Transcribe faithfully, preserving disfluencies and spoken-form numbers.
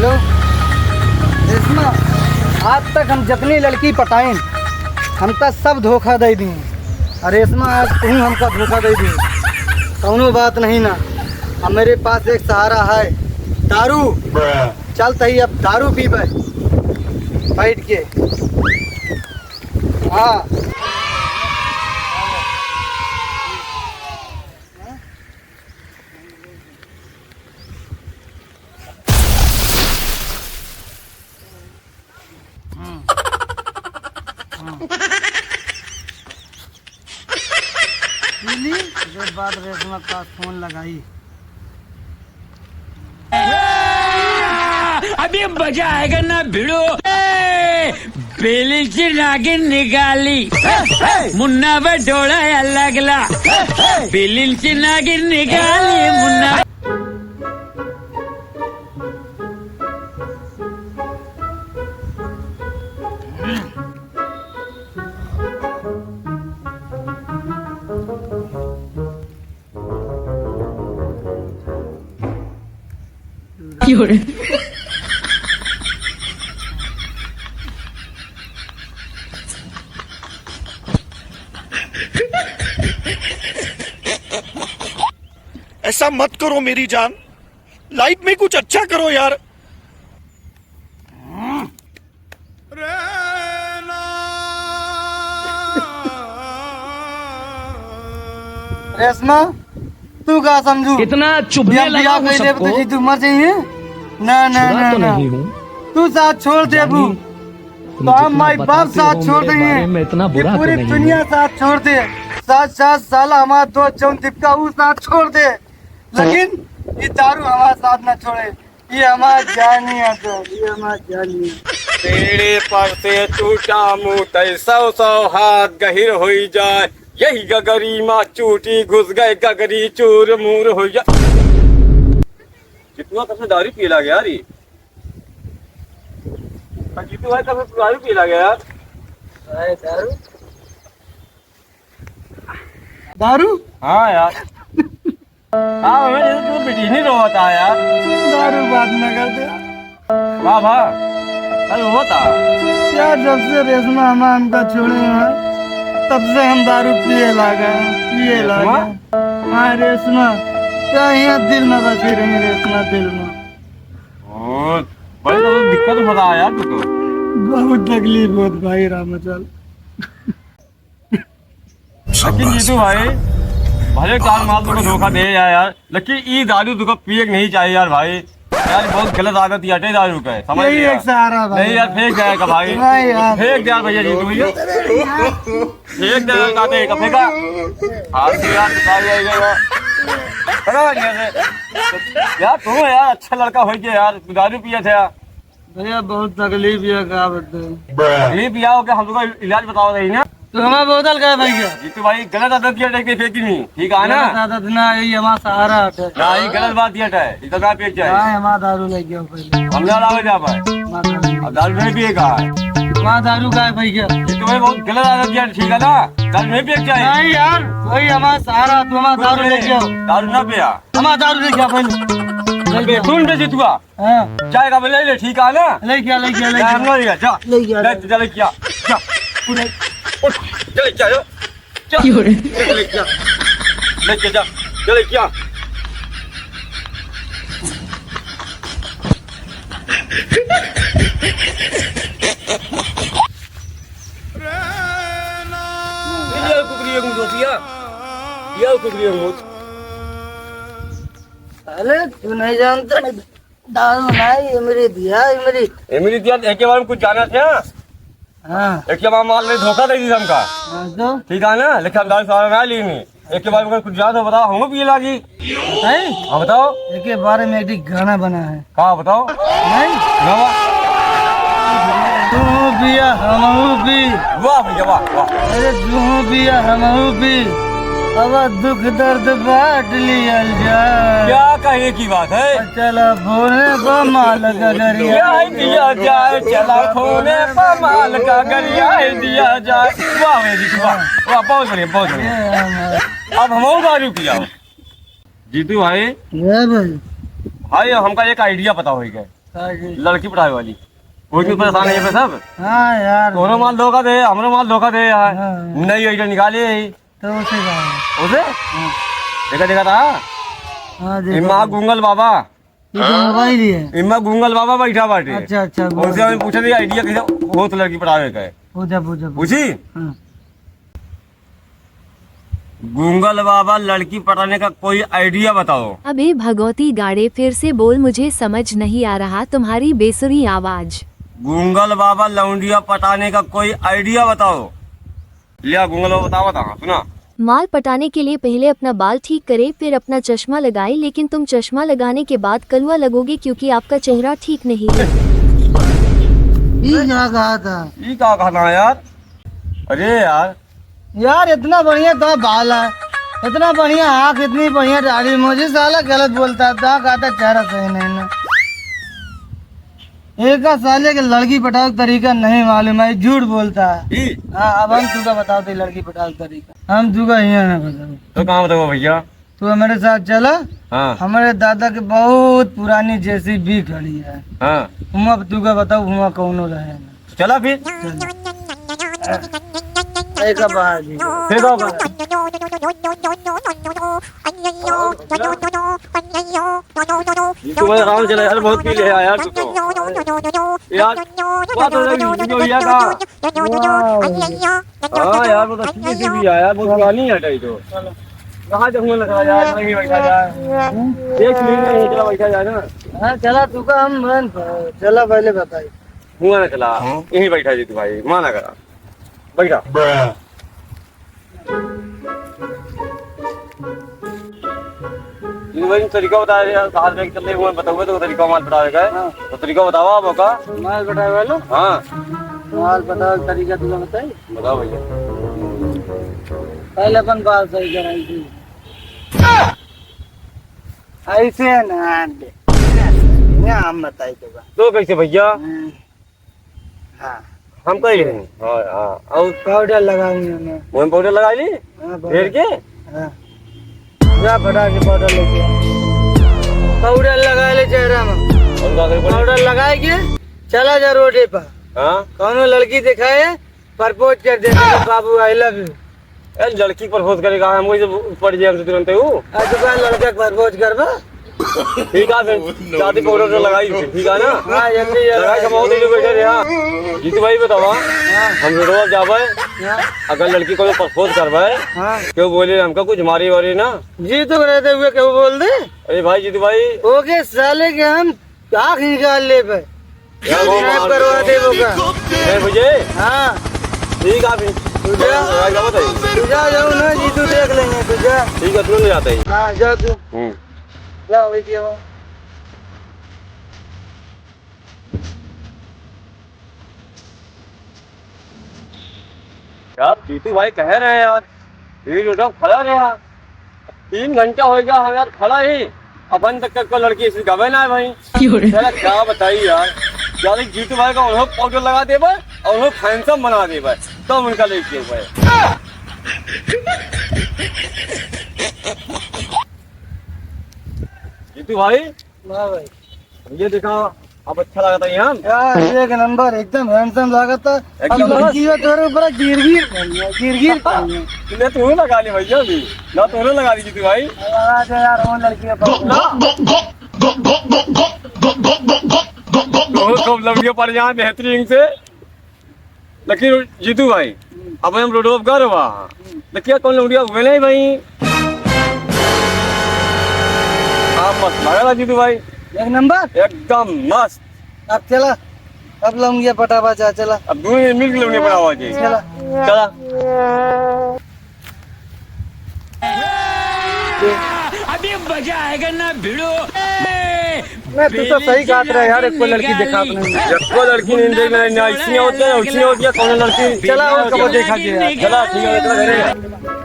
रेशमा, आज तक हम जितनी लड़की पटाइन, हमका सब धोखा दे दी। अरे रेशमा, आज तू हमका धोखा दे दी, कौनो बात नहीं ना। अब मेरे पास एक सहारा है, दारू। चल तही अब दारू पीबे बैठ के। हाँ। हम्म। हम्म। पीली, ओकरे बाद रेशमा का फोन लगाई। अभी मजा आएगा ना भिड़ो। ए, बिलिंची नागिन निकाली, मुन्ना बटोळा लागला। बिलिंची नागिन निकाली, मुन्ना। ऐसा मत करो मेरी जान, लाइफ में कुछ अच्छा करो यार। रेशमा, तू का समझू? कितना चुभने ये हम लगा बियाह हूँ कर लेब तो सबको। जीतू मर जाइए। ना, ना, छुरा ना, तो ना। नहीं हूँ। तू साथ छोड़ देबू। जानी, तुम तो हम जितना माई बाप बताते साथ हो छोड़ मेरे देंगे। बारे में, इतना ये बुरा तो पूरी नहीं दुनिया हूँ। साथ छोड़ दे। सात, सात साल हमारा दोस्त जौन दीपिका, ऊ साथ छोड़ दे। लेकिन ये दारू हमारा साथ ना छोड़े। ये हमार जानी है तो, ये हमार जानी है। पेड़े पर से टूटा मूतै सौ सौ हाथ गहिर होई जाए, यही गगरी मा चूटी घुस गए गगरी चूर मूर होई जाए। जितुआ कब से दारू पिए लागे यार ये? जितुआ कब से दारू पिए लागे यार? अरे दारू? दारू? हाँ यार। का भवा, जैसे तू बेटी नहीं रोवत आ यार। दारू बात ना कर दे। का भा? कल होता। यार, जब से रेशमा हमा हमका छोड़े हैं, तब से हम दारू पिए लागा, पिए रेशमा? लागा। हाँ, रेशमा, क्या यहाँ दिल में बसी रही रेशमा, दिल में। ओ, बड़ी तो दिक्कत होता है यार तुमको। बहुत तकलीफ होत भाई रामाचल। लेकिन जीतू भाई, भले काल माल तुमको धोखा दे यार, यार, लेकिन ई दारू तुमको पिए के नहीं चाहिए यार भाई। यार, बहुत गलत आदत ये हटे दारू का है, समझ यही लिया? एक सहारा भाई। नहीं यार, फेंक जाएगा भाई। नहीं यार। फेंक दे यार भैया जीतू भैया। फेंक दे यार, काटे का फेंका। हाथ से यार, निकाल जाएगा यार। करो यार, यार, तुम यार, अच्छा लड़का हो गया यार, दारू पिए थे यार। भैया, बहुत तकलीफ है, का बताई? तकलीफ या हो कि हम लोग का इलाज बतावा रही ना। तो हमार बोतल का है भैया? जीतू भाई, गलत आदत किया टाइप के फेंकी नहीं, ठीक है ना? गलत आदत ना, यही हमारा सहारा है। ना, ये गलत बात किया टाइप, इतना ना फेंक जाए। हाँ, हमारा दारू ले गया पहले। हम ना लावे जा पाए। हमारा दारू। अब दारू नहीं पिएगा। हमारा दारू का है भैया? जीतू भाई, बहुत गलत आदत किया, ठीक है ना? दारू नहीं पिए चाहिए। नहीं यार, वही हमारा सहारा, तू हमारा दारू ले गया। दारू ना पिया। हमारा दारू ले गया पहले। ले अबे, गया। सुन बे जीतुआ, हाँ। जाएगा बे, ले ले, ठीक है ना? ले गया, ले गया, ले जा, गया। हम लोग ले गया, जा। ले गया, जा, ले। जा, ले गया, जा। उठ, उठ, जा, ले गया, जा। जा। क्यों रे? ले गया। ले गया, जा। जा, ले गया। ये कुकरी एक मुझे दिया। ये कुकरी एक मुझे। अरे, तू नहीं जानता? दारू नहीं, इमली दिया, इमली। इमली दिया, एक के बारे में कुछ जाना था? हाँ। एक के बारे में मान ले, धोखा दे दी हमका। हाँ, तो? ठीक है ना? लेकिन हम दारू सारा ना ली नहीं। एक के बारे में कुछ जाना था, बताओ, हमको भी ये लागी। नहीं? हाँ, बताओ। एक के बारे में एक गाना बना है। का बताओ? नहीं? गावा। तू पिया, हमहू पी। वाह भैया, वाह, वाह। अरे, तू पिया, हमहू पी। अब दुख दर्द बांट लियल जाए। क्या कहने की बात है? चला फोने पर माल का गरिया। गरिया दिया जाए, चला फोने पर माल का गरिया दिया जाए। वाह भैया जी, वाह, वाह, बहुत बढ़िया, बहुत बढ़िया। ये हमारा अब हम दारू पियाओ। जीतू भाई। ये भाई। भाई, हमका एक idea पता होई गए। हाँ जी। लड़की पटावे वाली। वही क्यों परेशान है ये पे सब? हाँ यार। तोहरो माल धोखा दे, हमरो माल धोखा दे यार। हाँ। नई आइडिया निकाले ही। तो उसे कहा है। उसे? हाँ। देखा, देखा था? हाँ, देखा इम्मा था। गूंगल बाबा। ये तो मोबाइल ही है। इम्मा गूंगल बाबा बैठा बाटे। अच्छा, अच्छा, उनसे गूंगल। हमें पूछे थे आइडिया कैसे होत लड़की पटावे का है। पूछा, पूछा, पूछा। पूछी? हाँ। गूंगल बाबा, लड़की पटाने का कोई आइडिया बताओ। अबे भगौती गाड़े, फिर से बोल, मुझे समझ नहीं आ रहा तुम्हारी बेसुरी आवाज। गूंगल बाबा, लौंडिया पटाने का कोई आइडिया बताओ। लिया गूंगल बाबा, बताओ, बताओ, सुना। माल पटाने के लिए पहले अपना बाल ठीक करें, फिर अपना चश्मा लगाएं, लेकिन तुम चश्मा लगाने के बाद कलुआ लगोगे क्योंकि आपका चेहरा ठीक नहीं है। ये क्या कहा था? ये क्या कहना है यार? अरे यार, यार, इतना बढ़िया तो बाल है, इतना बढ़िया आँख, इतनी बढ़िया दाढ़ी, मुझे साला गलत बोलता है, तो कहता चेहरा सही नहीं ना। एका साले के लड़की पटावे के तरीका नहीं मालूम है, झूठ बोलता है। ई? हाँ, अब हम तुका बताओ तो लड़की पटावे के तरीका, हम तुका यहाँ ना बताओ। तो कहाँ बताओ भैया? तू हमारे साथ चला। हाँ। हमारे दादा के बहुत पुरानी जेसीबी खड़ी है। हाँ। हम अब तुका बताओ, हुआ कौनो रहे ना। चला फिर। एक बार जी। फिर आओ। ये तो मैं आराम से चला यार, बहुत पी लिया यार तू तो। यार, बात हो रही है, वीडियो भैया का। हाँ यार, वो तो अच्छी सी भी है यार, बहुत पुरानी है ये तो। कहाँ जाऊँगा लग रहा यार, यहीं बैठा जाए। एक मिनट में चला बैठा जाए ना। हाँ, चला तू का हम मन पर। चला पहले बताई। हुआ ना चला, हाँ। यहीं बैठा जी तू भाई, माना करा। बैठा। ये भाई तरीका बता रहे यार, बाहर में चलते हुए बताऊंगा तो तरीका माल पटावे का है। हाँ। तो तरीका बतावा आप का। माल पटावे वालो? हाँ। माल पटावे का तरीका तुमने बताई? बताओ भैया। पहले अपन बाल सही कराई थी। ऐसे ना दे। ये हम बताई तो बा। तो कैसे भैया? हाँ। हाँ। हम कह रहे हैं। हाँ, हाँ। और पाउडर लगाऊंगी मैं। वो हम पाउडर लगा ली? हाँ, पाउडर। ढेर के? हाँ। जा फटा के पाउडर लेके आ। पाउडर लगा ले चेहरा में। और का करे? पाउडर लगाए के चला जा रोडे पर। हाँ। कौनो लड़की दिखाए, प्रपोज कर दे, बाबू, I love you। ए, लड़की प्रपोज करेगा, हम वही से पड़ जाए हमसे तुरंत ही वो। आज तो का लड़का प्रपोज करबा? ठीक है, फिर शादी पाउडर तो लगाई फिर, ठीक है ना? हाँ, जल्दी, जल्दी। लगाई के बहुत देर बैठे रहे, हाँ। जीतू भाई बतावा, हाँ। हम रोडवा जाबे, हाँ। अगर लड़की को प्रपोज करबे, हाँ। क्यों बोले हमका कुछ मारे वारे ना? जीतू रहते हुए क्यों बोल दे? अरे भाई, जीतू भाई। ओके, साले के हम आँख निकाल लेबे। क्या वो किडनैप मार करवा देबो का? छह बजे? हाँ। ठीक है, फिर। तू जा। तू जा, जाओ ना, जीतू देख लेंगे, तू जा। ठीक है, तुरंत जाते हैं। हाँ, जा तू। हम्म। जा, वही किया वो। यार, जीतू भाई कह रहे हैं यार, ये जो सब खड़ा रहे यार, तीन घंटा हो गया हम यार खड़ा ही, अपन तक को लड़की ऐसी गवे ना है भाई। क्यों रे? साला क्या बताई यार, यार जीतू भाई का उन्हों पाउडर लगा देबे और उन्हों हैंडसम बना देबे, तब उनका लेके भाई। जीतू भाई, वाह भाई। ये देखा, अब अच्छा लगता है हम। यार, एक नंबर, एकदम हैंडसम लागत है। एकदम अब लड़की है तोरे ऊपर गिर गिर पड़ी है, गिर गिर पड़ी है। तूने तो लगा ली भैया अभी। ना तोरे लगा दी जीतू भाई। लगा दे यार, वो लड़की है। बहुत खूब लड़कियों पर यहाँ बेहतरीन से। लेकिन जीतू भाई, अब हम रोडोप कर हुआ। देखिए कौन लौंडिया हुए नहीं भाई। आप मस्त लगा था जीतू भाई। एक नंबर। एकदम मस्त। अब चला, अब लौंडिया पटावा जा, चला। अब दोनों मिल के लौंडिया पटावा जी। चला। चला। अभी मजा आएगा ना भिड़ो। मैं तू तो सही कहत रहे यार, एको लड़की देखात नहीं। एको लड़की नहीं देख रहे, ना ऐसी होती है, वैसी होती है, कौन लड़की? चला, और कब देखा जाए? चला, ठीक है, चला घरे।